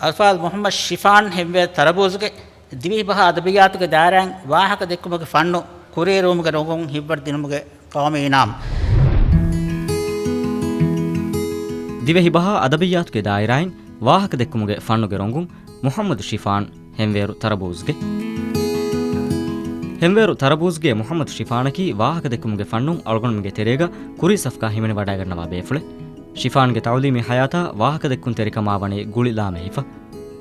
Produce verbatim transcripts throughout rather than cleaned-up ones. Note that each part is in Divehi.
އަލްފާޟިލް މުޙައްމަދު ޝިފާން ހެންވޭރު ތަރަބޫޒުގެ ދިވެހި ބަހާ އަދަބިއްޔާތުގެ ދާއިރާއިން ވާހަކަ ދެއްކުމުގެ ފަންނު ކުރިއެރުވުމުގެ ރޮނގުން ހިތްވަރު ދިނުމުގެ ގައުމީ އިނާމު. ދިވެހި ބަހާ އަދަބިއްޔާތުގެ ދާއިރާއިން ވާހަކަ ދެއްކުމުގެ ފަންނުގެ ރޮނގުން މުޙައްމަދު ޝިފާން ހެންވޭރު ތަރަބޫޒުގެ. ހެންވޭރު ތަރަބޫޒުގެ މުޙައްމަދު ޝިފާނަކީ ވާހަކަ ދެއްކުމުގެ ފަންނުން އަޅުގަނޑުމެންގެ ތެރޭގަ ކުރީ ސަފުގަ ހިމެނިވަޑައިގަންނަވާ ބޭފުޅެއް. ޝިފާންގެ ތަޢުލީމީ ޙަޔާތާ ވާހަކަދެއްކުންތެރިކަމާ ވަނީ ގުޅި ލާމެހިފަ.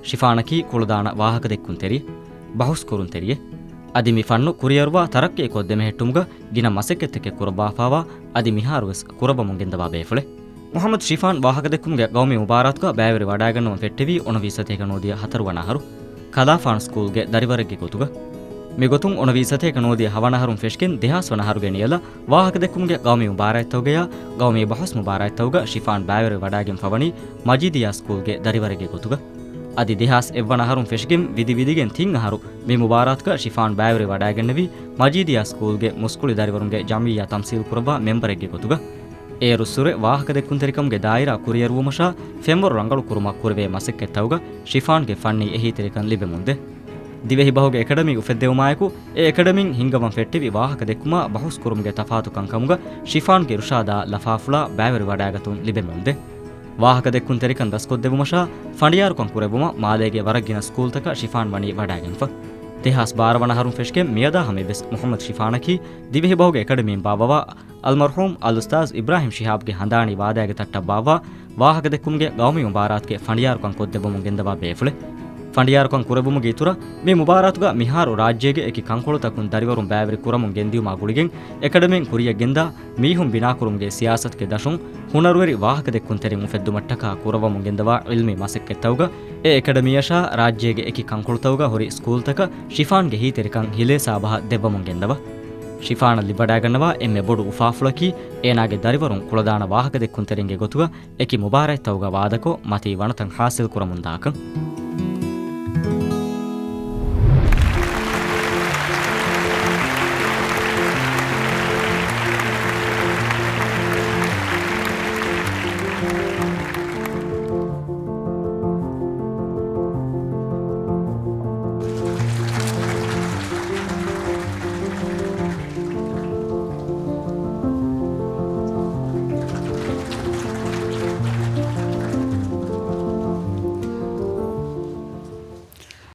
ޝިފާނަކީ ކުޅަދާނަ ވާހަކަދެއްކުންތެރިއެއް، ބަހުސްކުރުންތެރިއެއް. އަދި މި ފަންނު ކުރިއަރުވާ ތަރައްޤީ ކޮށްދެމެހެއްޓުމުގަ ގިނަ މަސައްކަތްތަކެއް ކުރައްވާފާވާ، އަދި މިހާރުވެސް ކުރައްވަމުން ގެންދަވާ ބޭފުޅެއް. މުޙައްމަދު ޝިފާން ވާހަކަދެއްކުމުގެ ގައުމީ މުބާރާތުގަ ބައިވެރިވަޑައިގަންނަވަން ފެއްޓެވީ އުނަވީސް ސަތޭކަ ނުވަދިހަ ހަތަރު ވަނަ އަހަރު، ކަލާފާނު ސްކޫލްގެ ދަރިވަރެއްގެ ގޮތުގަ. މިގޮތުން އުނަވީސް ސަތޭކަ ނުވަދިހަ ހަވަނަ އަހަރުން ފެށިގެން ދެހާސް ވަނަ އަހަރުގެ ނިޔަލަށް ވާހަކަދެއްކުމުގެ ގައުމީ މުބާރާތްތަކުގަޔާ ގައުމީ ބަހުސް މުބާރާތްތަކުގަ ޝިފާން ބައިވެރިވަޑައިގެންފަވަނީ މަޖީދިއްޔާ ސްކޫލްގެ ދަރިވަރެއްގެ ގޮތުގަ. އަދި ދެހާސް އެއްވަނަ އަހަރުން ފެށިގެން ވިދި ވިދިގެން ތިން އަހަރު މި މުބާރާތުގަ ޝިފާން ބައިވެރިވަޑައިގެންނެވީ މަޖީދިއްޔާ ސްކޫލްގެ މުސްކުޅި ދަރިވަރުންގެ ޖަމްޢިއްޔާ ތަމްސީލް ކުރައްވާ މެމްބަރެއްގެ ގޮތުގަ. އޭރުއްސުރެ ވާހަކަދެއްކުންތެރިކަމުގެ ދާއިރާ ކުރިއަރުވުމަށާ ފެންވަރު ރަނގަޅު ކުރުމަށް ކުރެވޭ މަސައްކަތްތަކުގަ ޝިފާންގެ ފަންނީ އެހީތެރިކަން ލިބެމުންދޭ. ދިވެހި ބަހުގެ އެކަޑަމީ އުފެއްދެވުމާއެކު، އެ އެކަޑަމީން ހިންގަވަން ފެއްޓެވި ވާހަކަދެއްކުމާ ބަހުސް ކުރުމުގެ ތަފާތު ކަންކަމުގަ ޝިފާންގެ އިރުޝާދާ ލަފާފުޅާ ބައިވެރިވަޑައިގަތުން ލިބެމުންދޭ. ވާހަކަދެއްކުންތެރިކަން ދަސްކޮށްދެއްވުމަށާ ފަނޑިޔާރުކަން ކުރެއްވުމަށް މާލޭގެ ވަރަށް ގިނަ ސްކޫލްތަކަށް ޝިފާން ވަނީ ވަޑައިގެންފަ. ދެހާސް ބާރަ ވަނަ އަހަރުން ފެށިގެން މިއަދާ ހަމަޔަށްވެސް މުޙައްމަދު ޝިފާނަކީ ދިވެހި ބަހުގެ އެކަޑަމީން ބާއްވަވާ އަލްމަރްޙޫމް އަލްއުސްތާޛް އިބްރާހިމް ޝިހާބްގެ ހަނދާނީ ވާދައިގެ ތައްޓަށް ބާއްވާ ވާހަކަދެއްކުމުގެ ގައުމީ މުބާރާތުގެ ފަނޑިޔާރުކަން ކޮށްދެއްވަމުން ގެންދަވާ ބޭފުޅެއް. ފަނޑިޔާރުކަން ކުރެއްވުމުގެ އިތުރަށް މި މުބާރާތުގަ މިހާރު ރާއްޖޭގެ އެކި ކަންކޮޅުތަކުން ދަރިވަރުން ބައިވެރި ކުރަމުން ގެންދިޔުމާ ގުޅިގެން އެކަޑަމީން ކުރިއަށް ގެންދާ މީހުން ބިނާކުރުމުގެ ސިޔާސަތުގެ ދަށުން ހުނަރުވެރި ވާހަކަދެއްކުންތެރިން އުފެއްދުމަށްޓަކާ ކުރައްވަމުން ގެންދަވާ ޢިލްމީ މަސައްކަތްތަކުގަ އެ އެކަޑަމީއަށާ ރާއްޖޭގެ އެކި ކަންކޮޅުތަކުގަ ހުރި ސްކޫލްތަކަށް ޝިފާންގެ ހީތެރިކަން ހިލޭ ސާބަހަށް ދެއްވަމުން ގެންދަވާ. ޝިފާނަށް ލިބިވަޑައިގަންނަވާ އެންމެ ބޮޑު އުފާފުޅަކީ އޭނާގެ ދަރިވަރުން ކުޅަދާނަ ވާހަކަދެއްކުންތެރިންގެ ގޮތުގަ އެކި މުބާރާތްތަކުގަ ވާދަކޮށް މަތީ ވަނަތައް ހާސިލް ކުރަމުންދާކަން.